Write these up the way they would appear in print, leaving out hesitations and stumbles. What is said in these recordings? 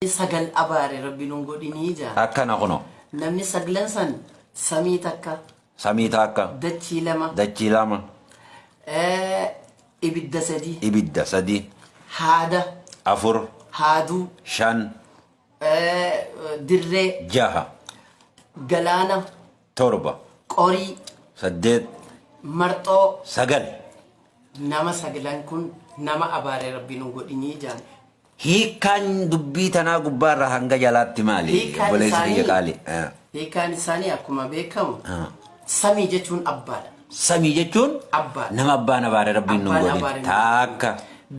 Sagal abaare Rabbi nun godhinii jaan. Akkana kuno. Namni saglan san samii takka. Samii takka. Dachii lama. Dachii lama. Ibidda sadii. Ibidda sadii. Haada. Afur. Haaduu. Shan. Dirree. Jaha. Galaana. Torba. Qorii. Saddeet. Marxoo. Sagal. Nama saglan kun nama abaare Rabbi nun godhinii jaan. Hiikkaan dubbii tanaa gubbaarraa hanga jalaatti maali? Hiikkaan Obboleessi kiyya isaanii qaali. Eh. Hiikkaan isaanii akkuma beekamu Ah. samii jechuun abbaadha. Samii jechuun Abbaadha. nama abbaan abaare Rabbiin nun Abbaan godhin. abaare nun Taakka.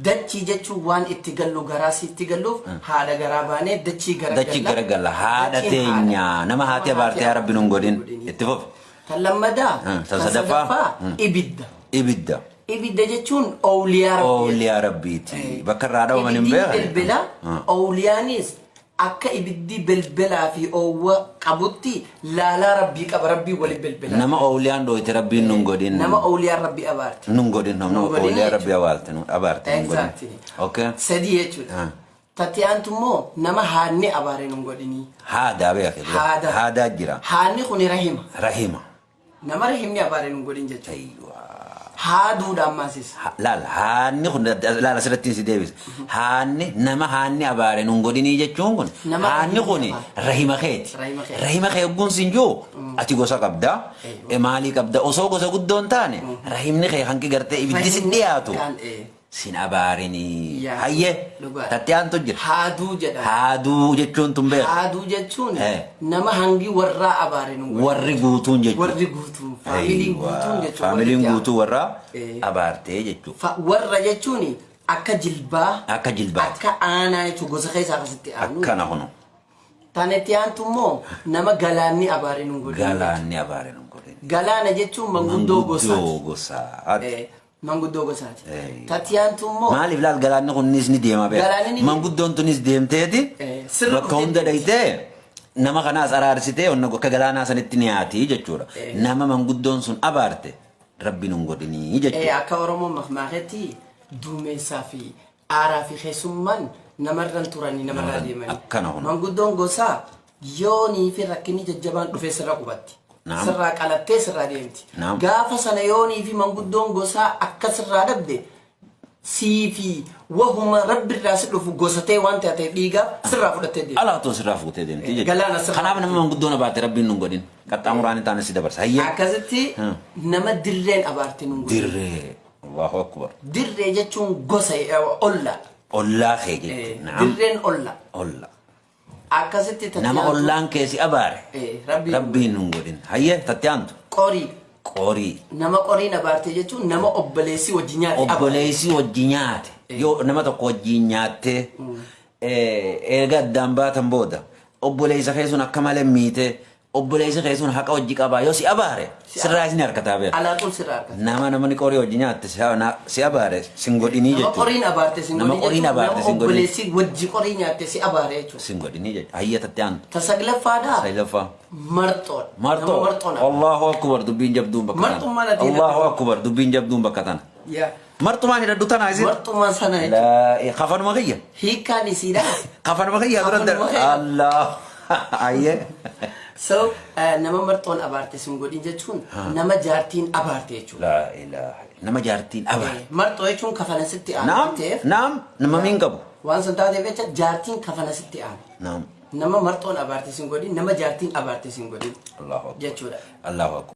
Dachii jechuun waan itti gallu garaa sitti galluuf haadha garaa baanee dachii gara Dachii gara galla. Haadha Dachiin haadha. teenya. Nama haati abaarte yaa Rabbi nun godhin. Itti fufi. Tan lammadaa Tan tan sadaffaa? sadaffaa ibidda. Ibidda. Ibidda jechuun owliyaa Rabbii. Oowliyaa Rabbiiti. Bakka irraa dhawaman hin Ibiddi beekan. belbela, owliyaanis akka ibiddi belbelaa fi oowwa qabutti laalaa Rabbii qaba. Rabbii wali belbela. Nama oowliyaan dhooyte Rabbiin nun godhin. Nama owliyaan Rabbii abaarte. Nun godhin. Nama Nun godhin oowliyaa Rabbii jechuudha. awaalte nun abaarte nun godhin. Exactly. Okay. Sadii jechuudha. Tatti aantu immoo nama haadni abaare nun godhinii. Haadaa beeke. Haada. Haadaa jira. Haadni kuni rahima. Rahima. Nama rahimni abaare nun godhin jechuudha. Aywa. Haaduudha ammaasis. Laal haanni kun laal asirratti si deebisa. Haanni nama haanni abaare nun godhinii jechuun kun Nama haanni rahimni kun abaare. rahima keeti. Rahima keeti. Rahima kee hogguun sin jiru ati gosa qabda. Maalii qabda osoo gosa guddoo hin taane rahimni kee hanqi gartee ibiddi si Rahimni dhiyaatu. xiqqaan, Sin abaarinii. Yaa, Hayyee. dhugaadha. Tatti aantu jira. Haaduu jedhama. Haaduu jechuun tun beeku. Haaduu jechuun Eh. nama hangi warraa abaare nu godhe. Warri guutuun jechuudha. Warri guutuun, faamiliin Aywa, guutuun jechuudha. Faamiliin walitti guutuu warraa Eh. abaartee jechuudha. Warra jechuun akka jilbaa. Akka jilbaati. Akka aanaa jechuudha gosa keessaa akkasitti aanu. Akkana kunu. Tan itti aantu immoo nama galaanni abaare nu godhe. Galaanni abaare nu godhe. Galaana jechuun manguddoo gosaati. Manguddoo gosaati. Manguddoo gosaati. Eh. Tatti aantu immoo Maaliif laal galaanni kunnis ni deema beeka. Galaanni ni deema. Manguddoon tunis deemteeti Eh, sirra bakka hunda dhuftee dhayitee nama kanaas araarsitee onna akka galaanaa sanitti ni haati jechuudha. Eh. Nama manguddoon sun abaarte rabbi nun godhinii jechuudha. Akka Oromoo makmaaketti duumessaa fi aaraa fi keessummaan namarran turanii namarraa deemanii. Akkana kun. Manguddoon gosaa yoonii fi rakkinni jajjabaan dhufee sirra qubatti. Naam. Sirraa qalattee sirraa deemti. Naam. Gaafa sana yoonii fi manguddoon gosaa akka sirraa dhabde sii fi wahuma rabbirraa si dhufu gosatee waan taateef dhiigaaf sirraa fudhattee deemti. Alaatoo sirraa fuutee deemti jechuudha. Galaana sirraa Kanaaf nama manguddoon abaarte rabbiin nun godhin. Qaxxaamuraan hin taane si dabarsa. Hayyee. Akkasitti nama dirreen abaarte nun godhin. Dirree. Allahu akbar. Dirree jechuun gosa olla. Ollaa kee jechuudha. Naam. Dirreen olla. Olla. Akkasitti tatti Nama aantu ollaan kee si abaare. Rabbiin Rabbiin nun godhin. Hayyee tatti aantu. Qorii. Qorii. Nama qoriin abaarte jechuun nama obboleessi wajji nyaate abaare. Obboleessi wajji nyaate. Yoo nama tokko wajjiin nyaattee erga addaan baatan booda obboleessa kee sun akka malee miitee Obboleessi kee sun haqa hojii qabaa yoo si abaare sirraa isin harkataa beeka. Alaaxuun sirraa harkata. Nama namni qorii hojii nyaatte si abaare sin godhinii Nama jechuudha. qoriin abaarte sin Nama godhin qoriin jechuun abaarte nama sin godhin. obboleessi wajji qorii nyaatte si abaare jechuudha. Sin godhinii jechuudha. Hayya tatte aantu. Ta saglaffaadhaa Saglaffaa. marxoodha. Nama Marxoo. marxoon abaare. Allahu akbar dubbiin jabduun bakka tana. Marxummaan ati Allahu hidhadhu. akbar dubbiin jabduun bakka tana. Yaa. Marxumaan hidhadhu tana isin. Marxumaan sana jechuudha. Laa kafanuma kiyya. Hiikkaan isiidha. Kafanuma kiyya dura Kafanuma kiyya. Allah. Ayyee. So nama marxoon abaarte sin godhin jechuun nama jaartiin abaarte jechuudha. Laa ilaaha. Nama jaartiin abaarte. Marxoo jechuun kafana sitti aanu Naam waan ta'eef naam nama miin qabu. waan sun taateef jecha jaartiin kafana sitti aanu. Naam. Nama marxoon abaarte sin godhin nama jaartiin abaarte sin godhin Allahu akbar. jechuudha. Allahu akbar.